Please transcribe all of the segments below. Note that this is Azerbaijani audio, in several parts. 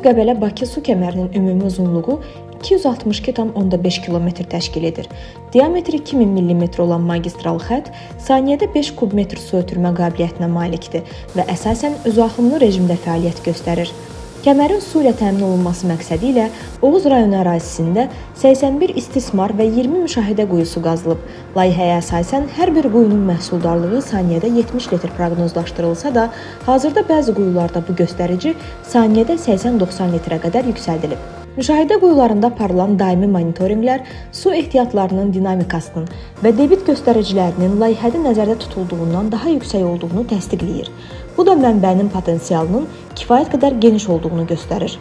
Oğuz-Qəbələ-Bakı su kəmərinin ümumi uzunluğu 262,5 kilometr təşkil edir. Diametri 2000 millimetr olan magistral xətt saniyədə 5 kubmetr su ötürmə qabiliyyətinə malikdir və əsasən özaxımlı rejimdə fəaliyyət göstərir. Kəmərin su ilə təmin olunması məqsədi ilə Oğuz rayonu ərazisində 81 istismar və 20 müşahidə quyusu qazılıb. Layihəyə əsasən hər bir quyunun məhsuldarlığı saniyədə 70 litr proqnozlaşdırılsa da, hazırda bəzi quyularda bu göstərici saniyədə 80-90 litrə qədər yüksəldilib. Müşahidə quyularında aparılan daimi monitorinqlər su ehtiyatlarının dinamikasının və debit göstəricilərinin layihədə nəzərdə tutulduğundan daha yüksək olduğunu təsdiqləyir. Bu da mənbənin potensialının kifayət qədər geniş olduğunu göstərir.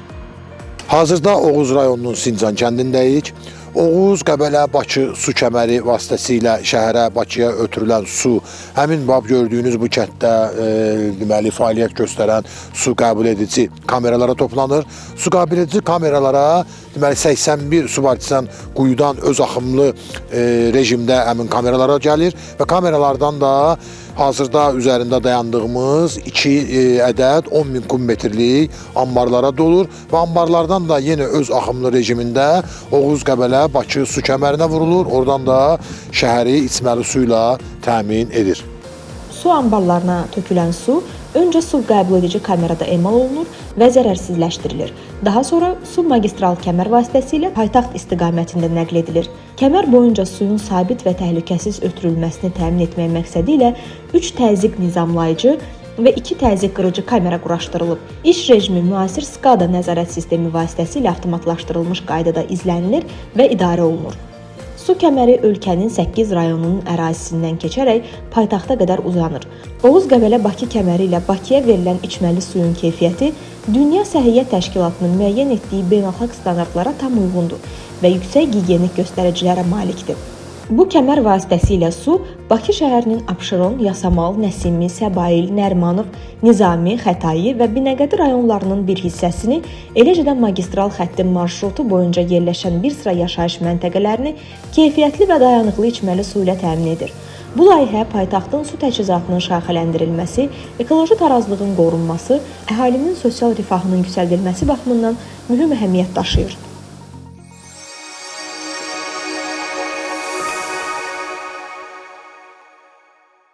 Hazırda Oğuz rayonunun Sincan kəndindəyik. Oğuz, Qəbələ, Bakı su kəməri vasitəsilə şəhərə, Bakıya ötürülən su həmin bab gördüyünüz bu kənddə deməli fəaliyyət göstərən su qəbul edici kameralara toplanır. Su qəbul edici kameralara deməli 81 subartizan quyudan öz axımlı rejimdə həmin kameralara gəlir və kameralardan da hazırda üzərində dayandığımız 2 ədəd 10 min kubmetrlik anbarlara dolur və anbarlardan da yenə öz axımlı rejimində Oğuz, Qəbələ, Bakı su kəmərinə vurulur. Oradan da şəhəri içməli su ilə təmin edir. Su anbarlarına tökülən su öncə su qəbul edici kamerada emal olunur və zərərsizləşdirilir. Daha sonra su magistral kəmər vasitəsilə paytaxt istiqamətində nəql edilir. Kəmər boyunca suyun sabit və təhlükəsiz ötürülməsini təmin etmək məqsədi ilə 3 təzyiq nizamlayıcı və 2 təzyiq qırıcı kamera quraşdırılıb. İş rejimi müasir SCADA nəzarət sistemi vasitəsilə avtomatlaşdırılmış qaydada izlənilir və idarə olunur. Su kəməri ölkənin 8 rayonunun ərazisindən keçərək paytaxta qədər uzanır. Oğuz-Qəbələ-Bakı kəməri ilə Bakıya verilən içməli suyun keyfiyyəti Dünya Səhiyyə Təşkilatının müəyyən etdiyi beynəlxalq standartlara tam uyğundur və yüksək gigiyenik göstəricilərə malikdir. Bu kəmər vasitəsilə su Bakı şəhərinin Abşeron, Yasamal, Nəsimi, Səbail, Nərimanov, Nizami, Xətai və Binəqədi rayonlarının bir hissəsini, eləcə də magistral xəttin marşrutu boyunca yerləşən bir sıra yaşayış məntəqələrini keyfiyyətli və dayanıqlı içməli su ilə təmin edir. Bu layihə paytaxtın su təchizatının şaxələndirilməsi, ekoloji tarazlığın qorunması, əhalinin sosial rifahının yüksəldilməsi baxımından mühüm əhəmiyyət daşıyır.